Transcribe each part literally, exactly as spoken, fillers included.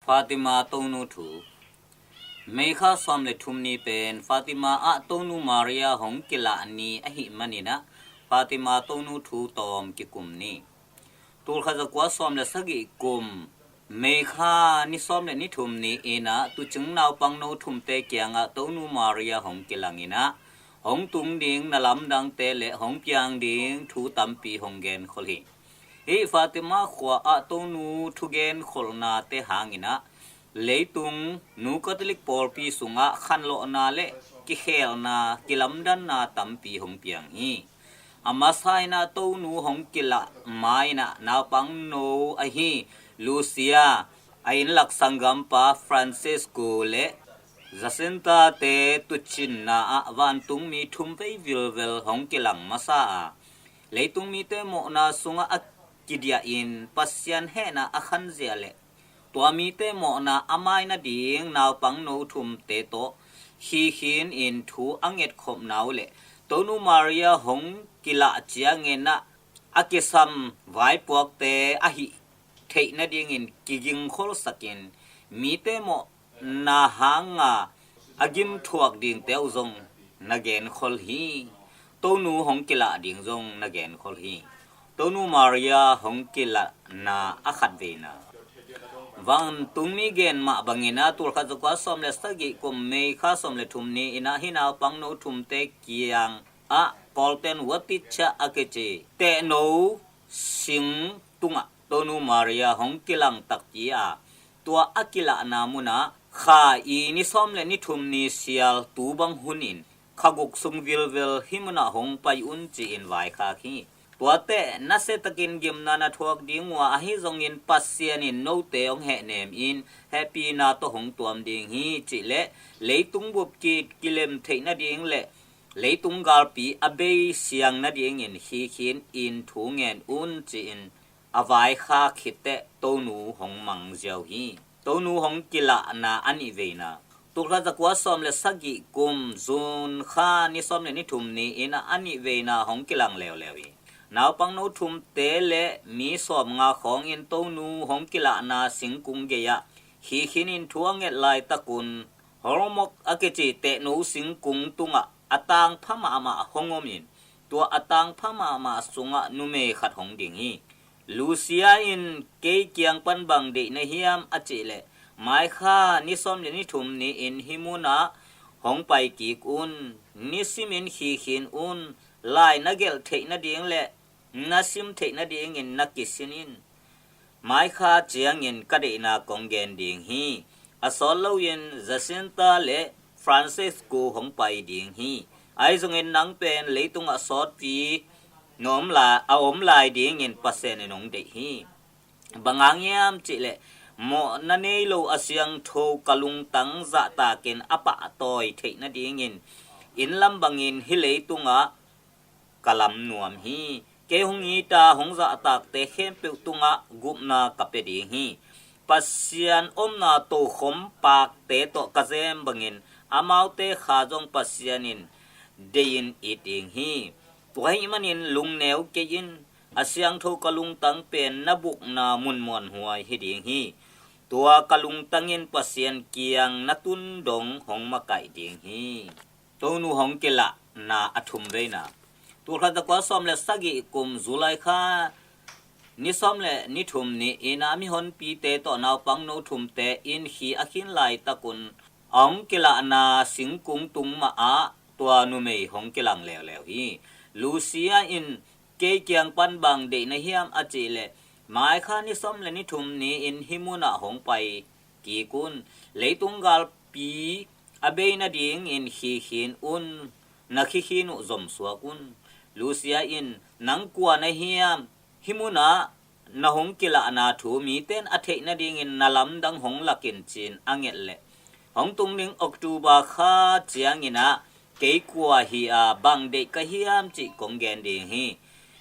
Fatima Tonu thu. May kha sawm le thum ni pen Fatima ah Tonu Maria hong kilah ni ahih manin ah Fatima Tonu thu tawm kikum ni. Tulkhat zakua sawm le sagih kum May kha ni sawm le ni thum ni-in ah tuucing naupangno thumte kiangah Tonu Maria hong kilang in ah hong tung ding na lamdangte le hong piang ding thu tampi hong genkhol hi. Hih Fatima khua ah Tonu thugenkholhnate hangin ah leitung Nu Catholic pawlpi sungah khanlawhna le kikhelna, kilamdanna tampi hong piang hi. A masa in ah Tonu hong kilah ma-in ah naupangno ahi Lucia, a innlak sanggampa Francisco le Jacinta-te tuucinna ah vantungmi thum vei vilvel hong kilang masa a, leitung mite mawhna sungah a kidiahin Pasian hehna a khanzia le tua mite mawhna a mai nading naupangno thumte tawh hi khin in thu a ngetkhopna uh le Tonu Maria hong kilah ciangin ah a kisam vaipuakte ahih theih nadingin kigingkholsakin mite mawhna hanga a gimthuak dingte uh zong na genkhol hi. Tonu hong kilah ding zong na genkhol hi. Tonu Maria hong kilahna a khatveina. Vantungmi gen mah bangin ah tulkhat zakua sawm le sagih kum May kha sawm le thum ni-in ah hih naupangno thumte kiangah Golden Watitsa a kici tehno sing tungah Tonu Maria hong kilang takpi a, tua a kilahna munah Kha i ni sawm le ni thum ni sial tu bang hunin kha guk sung vilvel hih munah hong pai un ci-in vaikhak hi. Tuate nasiatakin gimna na thuak ding uh a, ahi zongin Pasian in note hong hehnem in hehpihna tawh hong tuam ding hi cih le leitung bup kit kilem theih nading le leitung galpi a bei siang nadingin hi khin in thu ngen un ci-in a vaikhak khit teh Tonu hong mang ziau hi. Tonu hong kilahna a nihveina. Tulkhat zakua sawm le sagih kum June kha ni sawm le ni thum ni-in a nihveina hong kilang leuleu hi. Naupangno thumte le mi sawmnga khawngin Tonu hong kilahna singkung gei-ah hi khin in thu a nget laitakun Hormok a kici tehno singkung tungah a tangpha mahmah hong omin tua a tangpha mahmah sungah numei khat hong ding hi. Lucia in kei kiang pan bang deih na hiam a cih leh, mai kha ni sawm le ni thum ni-in hih munah hong pai kik un, nisimin hi khin un, lai na gelh theih nading le na sim theih nadingin na kisin in. Mai kha ciangin ka deihna kong gen ding hi. A sawt loin Jacinta le Francisco hong pai ding hi. Ahi zongin nang pen leitungah sawtpi na om lai, a om lai dingin Pasian in hong deih hi. Bang hang hiam cih leh, mawhna nei lo a siangtho ka lungtang zahtakin a pahtawi theih nadingin inn lam bangin hih leitungah ka lam nuam hi. Kei hong it a hong zahtakte khempeuh tungah gupna ka pia ding hi. Pasian omna tokhom pakte tawh ka zem bangin amaute kha zong Pasian in deihin it ding hi. Tua ahih manin lungneu kei in, a siangtho ka lungtang pen na bukna mun muanhuai hi ding hi. Tua ka lungtang in Pasian kiang na tun dong hong makaih ding hi. Tonu hong kilahna a thumveina. Tulkhat zakua sawm le sagih kum July kha ni sawm le ni thum ni-in a mihonpite tawh naupangno thumte in khi a khin laitakun a hong kilahna singkung tung mahah tua numei hong kilang leuleu hi. Lucia in kei kiang pan bang deih na hiam a cih leh, mai kha ni sawm le ni thum ni-in hih munah hong pai kik un, leitung galpi a bei nadingin khi khin un, na khi khin uh zomsuak un. Lucia in, nang kua na hiam, hih munah na hong kilahna thu mite in a theih nadingin na lamdang hong lak in ci-in a nget leh, hong tung ding October kha ciangin ah kei kua hi a, bang deih ka hiam cih kong gen ding hi.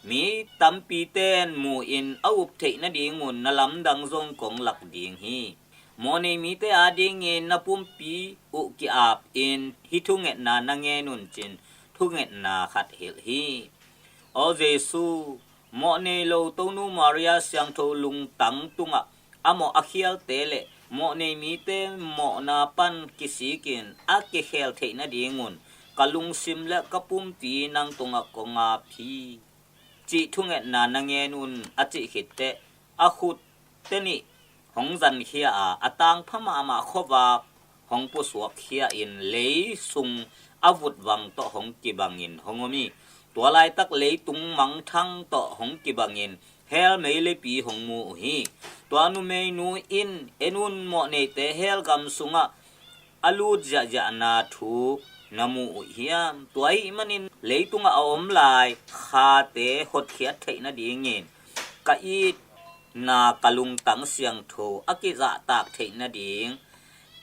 Mi tampite in mu-in a up theih nadingun na lamdang zong kong lak ding hi. Mawhnei mite adingin na pumpi uh ki-apin hih thungetna na ngen un ci-in thungetna khat hilh hi. Aw Jesu, mawhnei lo Tonu Maria siangtho lungtang tungah a mawh a khialte le Mawhnei mite mawhna pan kisikin a kikhel theih nadingun ka lungsim le ka pumpi nang tungah kong ap hi, cih thungetna na ngen un, a cih khitteh a khutte nih hong zankhia a, a tangpha mahmah khuavak hong pusuakkhia in lei sung a vutvang tawh hong kibangin hong om hi. Tua laitak leitung mangthang tawh hong kibangin hell meileipi hong mu uh hi. Tua numeinu in, "En un, mawhneite hell gam sungah a lut ziahziahna thu na mu uh hiam? Tua ahih manin leitungah a om lai khate hotkhiat theih nadingin ka itna, ka lungtang siangtho a kizahtak theih nading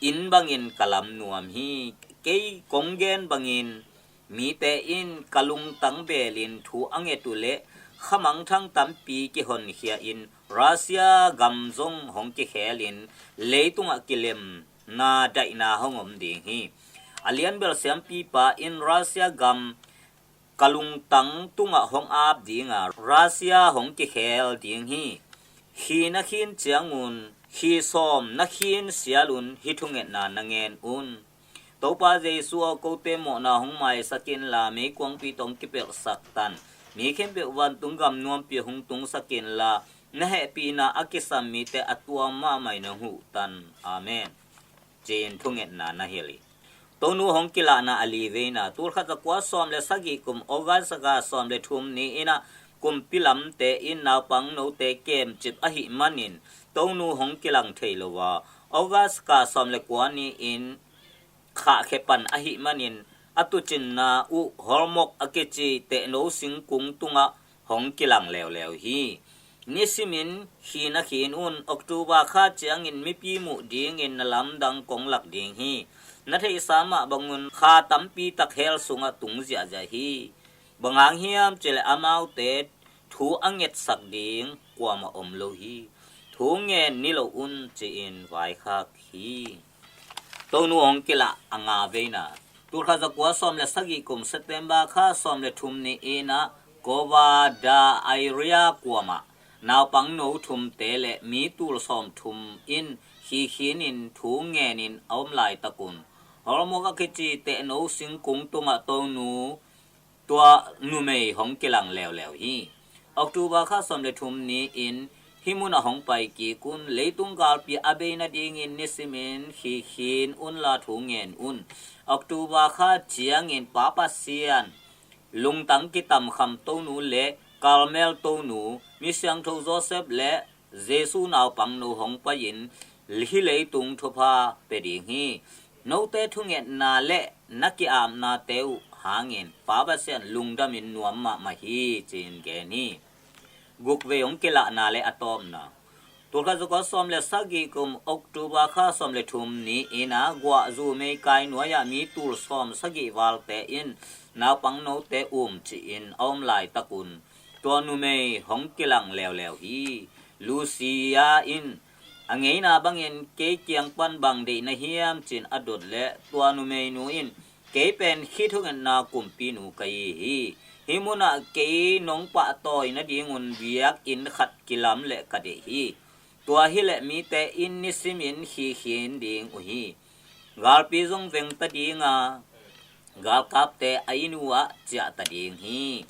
inn bangin ka lam nuam hi. Kei kong gen bangin mite in ka lungtang belin thu a nget uh leh kha mangthang tampi kihonkhia in Russia gam zong hong kikhelin leitungah kilemna daihna hong om ding hi. A lianbel siampipa in Russia gam ka lungtang tungah hong ap ding a, Russia hong kikhel ding hi. Khi na khin ciangun khi sawm na khin sialun hih thungetna na ngen un." Topa Jesu aw, kote mawhna hong maisak inla, meikuangpi tawh hong kipelhsak tan. Mi khempeuh vantung gam nuampi hong tungsak inla, na hehpihna a kisam mite a tuam mahmah in hong huh tan. Amen, ci-in thungetna na hilh hi. Tonu hong kilahna a li veina. Tulkhat zakua sawm le sagih kum August a kha sawm le thum ni-in ah kumpi lamte in naupang note kemcip ahih manin Tonu hong kilang thei lo a, August a kha sawm le kua ni-in khahkhia pan ahih manin a tuucinna uh Hormok a kici tehno singkung tungah hong kilang leuleu hi. Nisimin khi na khin un, October kha ciangin mipi muh dingin na lamdang kong lak ding hi. Na theihsa mah bangun kha tampi tak hell sungah tung ziahziah hi. Bang hang hiam cih leh amaute thu a ngetsak ding kuamah om lo hi. Thu ngen ni lo un, ci-in vaikhak hi. Tonu hong kilah a nga veina. Tulkhat zakua sawm le sagih kum September kha sawm le thum ni-in ah Cova da Iria kuamah naupang no thumte le mi tul sawm thum in khi khinin thu ngenin a om laitakun Hormok a kici tehno singkung tungah Tonu tua numei hong kilang leuleu hi. October kha sawm le thum ni-in hih munah hong pai kik un. Leitung galpi a bei nadingin nisimin khi khin unla thu ngen un. October kha ciangin Pa Pasian lungtang kitamkham Tonu le Karmel Tonu, mi siangtho Joseph le Jesu naupang no hong pai-in hih leitung thupha pia ding hi. Note thungetna le na ki-apnate uh hangin Pa Pasian lungdamin nuam mahmah hi, ci-in gen hi. Guk vei hong kilahna le a tawpna. Tulkhat zakua sawm le sagih kum October kha sawm le thum ni-in ah Guahzu meikai nuai-ah mi tul sawm sagih valte in naupang note um cih in a om laitakun tua numei hong kilang leuleu hi. Lucia in, "A ngeina bangin kei kiang pan bang deih na hiam?" ci-in a dot leh tua numeinu in, "Kei pen khithukinna kumpinu ka hi hi. Hih munah kei nong pahtawi nadingun biakinn khat kilam leh ka deih hi. Tua hileh mite in nisimin khi khin ding uh hi. Galpi zong vengta ding a, galkapte a inn uh ah ciahta ding hi.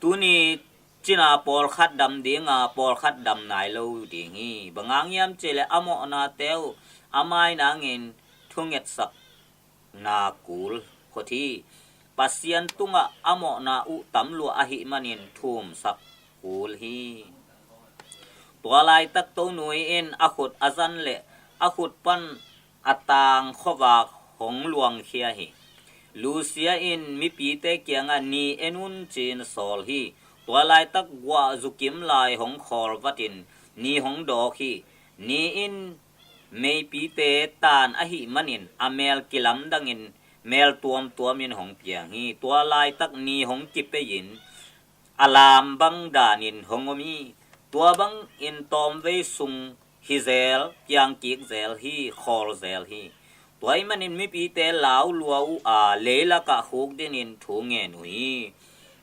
Tuni cina pawlkhat dam ding a, pawlkhat dam nai lo ding hi. Bang hang hiam cih leh a mawhnate uh a mai nangin thungetsakna kul khut hi. Pasian tungah a mawhna uh tam lua ahih manin thumsak kul hi." Tua laitak Tonu in a khut a zan leh a khut pan a tang khuavak hong luangkhia hi. Lucia in mipite kiangah, "Ni en un," ci-in sawl hi. Tua laitak Guahzu kim lai hong khawl vatin ni hong dawk hi. Ni in meipite tan ahih manin a mel kilamdangin mel tuamtuamin hong piang hi. Tua laitak ni hong kipei-in a lam bang danin hong om hi. Tua bangin tawmvei sung hi zel, piang kik zel hi, khawl zel hi. Tua ahih manin mipite lau lua uh a, leilakah khukdinin thu ngen uh hi.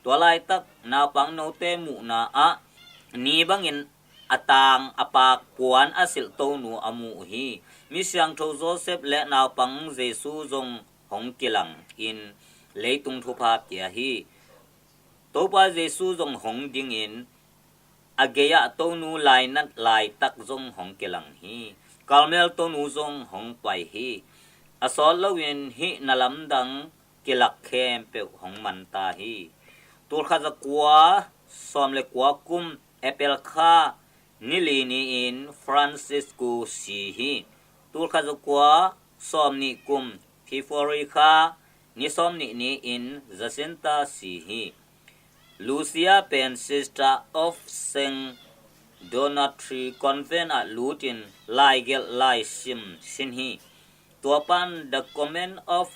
Tua laitak naupang note muhna ah ni bangin a tang a pak puan a silh Tonu a mu uh hi. Mi siangtho Joseph le naupang Jesu zong hong kilang in leitung thupha pia hi. Topa Jesu zong hong dingin a gei-ah Tonu lainat laitak zong hong kilang hi. Karmel Tonu zong hong pai hi. A sawt loin hih na lamdang kilak khempeuh hong manta hi. Tulkhat zakua sawm le kua kum April kha ni li ni-in Francisco si hi. Tulkhat zakua sawm nih kum February kha ni sawm nih ni-in Jacinta si hi. Lucia pen Sister of Saint Donatrix Convent ah lutin laigelh laisim sin hi. Tua pan The Convent of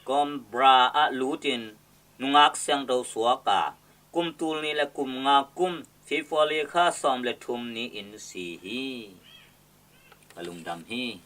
Coimbra ah lutin nungak siangtho suak a, kum tul nih le kum nga kum February kha sawm le thum ni-in si hi. A lungdam hi.